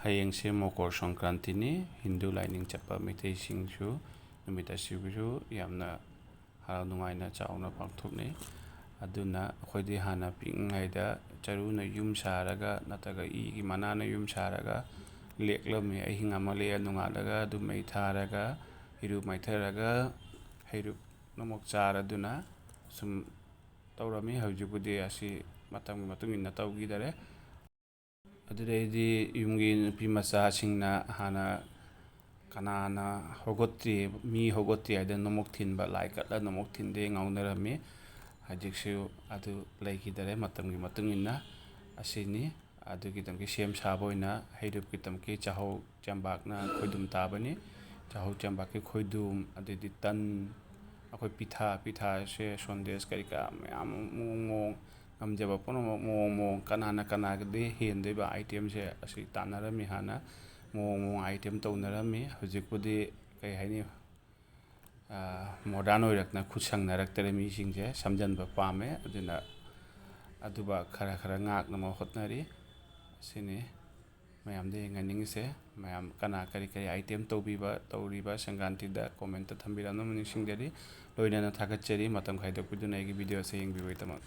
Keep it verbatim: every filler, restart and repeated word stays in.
ꯍꯌꯦꯡꯁꯦ ꯃꯣꯀꯣꯔ ꯁꯪꯀ꯭ꯔꯥꯟꯇꯤꯅꯤ꯫ ꯍꯤꯟꯗꯨ ꯂꯥꯏꯅꯤꯡ ꯆꯠꯄ ꯃꯩꯇꯩꯁꯤꯡꯁꯨ ꯅꯨꯃꯤꯠ ꯑꯁꯤꯕꯨꯁꯨ ꯌꯥꯝꯅ ꯍꯔꯥꯎ ꯅꯨꯡꯉꯥꯏꯅ ꯆꯥꯎꯅ ꯄꯥꯡꯊꯣꯛꯅꯩ꯫ ꯑꯗꯨꯅ ꯑꯩꯈꯣꯏꯗꯤ ꯍꯥꯟꯅ ꯄꯤꯛꯏꯉꯩꯗ ꯆꯔꯨꯅ ꯌꯨꯝ ꯁꯥꯔꯒ ꯅꯠꯇ꯭ꯔꯒ ꯏꯒꯤ ꯃꯅꯥꯅ ꯌꯨꯝ ꯁꯥꯔꯒ ꯂꯦꯛꯂꯝꯃꯤ꯫ ꯑꯍꯤꯡ ꯑꯃ ꯂꯦꯛꯑ ꯅꯣꯡꯉꯥꯜꯂꯒ ꯑꯗꯨ ꯃꯩ ꯊꯥꯔꯒ, ꯏꯔꯨ ꯃꯩꯊꯔꯒ, ꯍꯩꯔꯨꯛ ꯅꯣꯃꯣꯛ ꯆꯥꯔꯗꯨꯅ ꯁꯨꯝ ꯇꯧꯔꯝꯃꯤ꯫ ꯍꯧꯖꯤꯛꯄꯨꯗꯤ ꯑꯁꯤ ꯃꯇꯝꯒꯤ ꯃꯇꯨꯡ ꯏꯟꯅ ꯇꯧꯈꯤꯗꯔꯦ꯫ ꯑꯗꯨꯗꯩꯗꯤ ꯌꯨꯝꯒꯤ ꯅꯨꯄꯤ ꯃꯆꯥꯁꯤꯡꯅ ꯍꯥꯟꯅ ꯀꯅꯥꯅ ꯍꯧꯒꯠꯇ꯭ꯔꯤ, ꯃꯤ ꯍꯧꯒꯠꯇ꯭ꯔꯤ ꯍꯥꯏꯗꯅ ꯅꯣꯃꯣꯛ ꯊꯤꯟꯕ, ꯂꯥꯏ ꯀꯠꯂ ꯅꯣꯃꯣꯛ ꯊꯤꯟꯗꯦ ꯉꯥꯎꯅꯔꯝꯃꯤ꯫ ꯍꯧꯖꯤꯛꯁꯨ ꯑꯗꯨ ꯂꯩꯈꯤꯗꯔꯦ꯫ ꯃꯇꯝꯒꯤ ꯃꯇꯨꯡ ꯏꯟꯅ ꯑꯁꯤꯅꯤ꯫ ꯑꯗꯨꯒꯤꯗꯃꯛꯀꯤ ꯁꯦꯝ ꯁꯥꯕ ꯑꯣꯏꯅ ꯍꯩꯔꯨꯛꯀꯤꯗꯃꯛꯀꯤ ꯆꯥꯛꯍꯧ ꯆꯦꯡꯕꯥꯛꯅ ꯈꯣꯏꯗꯨꯝ ꯇꯥꯕꯅꯤ꯫ ꯆꯥꯛꯍꯧ ꯆꯦꯡꯕꯥꯛꯀꯤ ꯈꯣꯏꯗꯨꯝ, ꯑꯗꯩꯗꯤ ꯇꯟ, ꯑꯩꯈꯣꯏ ꯄꯤꯊꯥ, ꯄꯤꯊꯥꯁꯦ ꯁꯣꯟꯗꯦꯁ ꯀꯔꯤ ꯀꯔꯥ ꯃꯌꯥꯝ ꯃꯑꯣꯡ ꯃꯑꯣꯡ, ꯉꯝꯖꯕ ꯄꯨꯝꯅꯃꯛ ꯃꯑꯣꯡ ꯃꯑꯣꯡ, ꯀꯅꯥꯅ ꯀꯅꯥꯒꯗꯤ ꯍꯦꯟꯗꯣꯏꯕ item ꯁꯦ ꯑꯁꯤ ꯇꯥꯟꯅꯔꯝꯃꯤ꯫ ꯍꯥꯟꯅ ꯃꯑꯣꯡ ꯃꯑꯣꯡ item ꯇꯧꯅꯔꯝꯃꯤ꯫ ꯍꯧꯖꯤꯛꯄꯨꯗꯤ ꯀꯩ ꯍꯥꯏꯅꯤ, modern ꯑꯣꯏꯔꯛꯇꯅ ꯈꯨꯠ ꯁꯪꯅꯔꯛꯇꯔꯦ ꯃꯤꯁꯤꯡꯁꯦ, ꯁꯝꯖꯟꯕ ꯄꯥꯝꯃꯦ꯫ ꯑꯗꯨꯅ ꯑꯗꯨꯕ ꯈꯔ ꯈꯔ ꯉꯥꯛꯅꯕ ꯍꯣꯠꯅꯔꯤ꯫ ꯑꯁꯤꯅꯤ ꯃꯌꯥꯝꯗ ꯌꯦꯡꯍꯟꯅꯤꯡꯉꯤꯁꯦ꯫ ꯃꯌꯥꯝ ꯀꯅꯥ ꯀꯔꯤ ꯀꯔꯤ item ꯇꯧꯕꯤꯕ, ꯇꯧꯔꯤꯕ ꯁꯪꯀ꯭ꯔꯥꯟꯇꯤꯗ comment ꯊꯝꯕꯤꯔꯛꯅꯕ ꯅꯤꯡꯁꯤꯡꯖꯔꯤ꯫ ꯂꯣꯏꯅꯅ ꯊꯥꯒꯠꯆꯔꯤ ꯃꯇꯝ ꯈꯥꯏꯗꯣꯛꯄꯤꯗꯨꯅ ꯑꯩꯒꯤ video ꯑꯁꯦ ꯌꯦꯡꯕꯤꯕꯒꯤꯗꯃꯛ꯫